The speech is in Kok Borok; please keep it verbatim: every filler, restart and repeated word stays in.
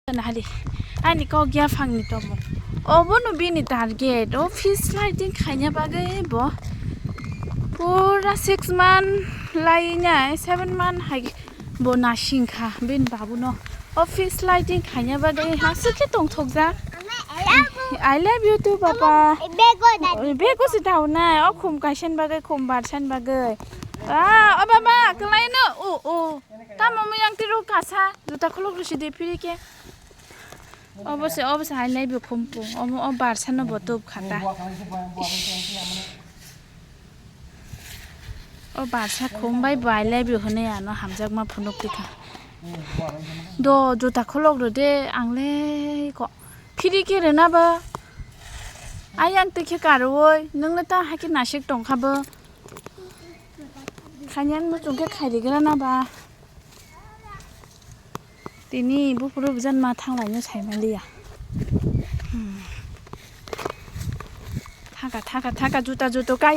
Nahali, ani kok yaphangni tomung. Obono bini target. O fish lighting khaina bagwi bo pura six month lainai, seven month hai bo nasing kha bini babuno. O fish lighting khaina bagwi hasik khe tongthokjak. I love you too, papa. Bego se daw nai, o khum kaisa ni bagwi, khum barsa ni bagwi. Ah, o baba, kwlai no. O, o. Tamo mo yang tiro kasa, juta khuluk rw sidi phiri khe. Obo se, obo se hai lai bo khum pung. Omo, o barsa no bo tup khata. Ish. O barsa khum bai bo hai lai bo hwnwi ano hamjakma phunuk tikha. Do, juta khuluk rw de, ang le ko. Phiri khe rw na ba. Ayang twi khe karwi, nwng le ta hai khe nasik tong kha bo. Khainani muchung khe khai rigra na ba. Tini buphuru bwjan ma thang laino sai manliya. Hmm. Thaka, thaka, thaka, juta, juto kai.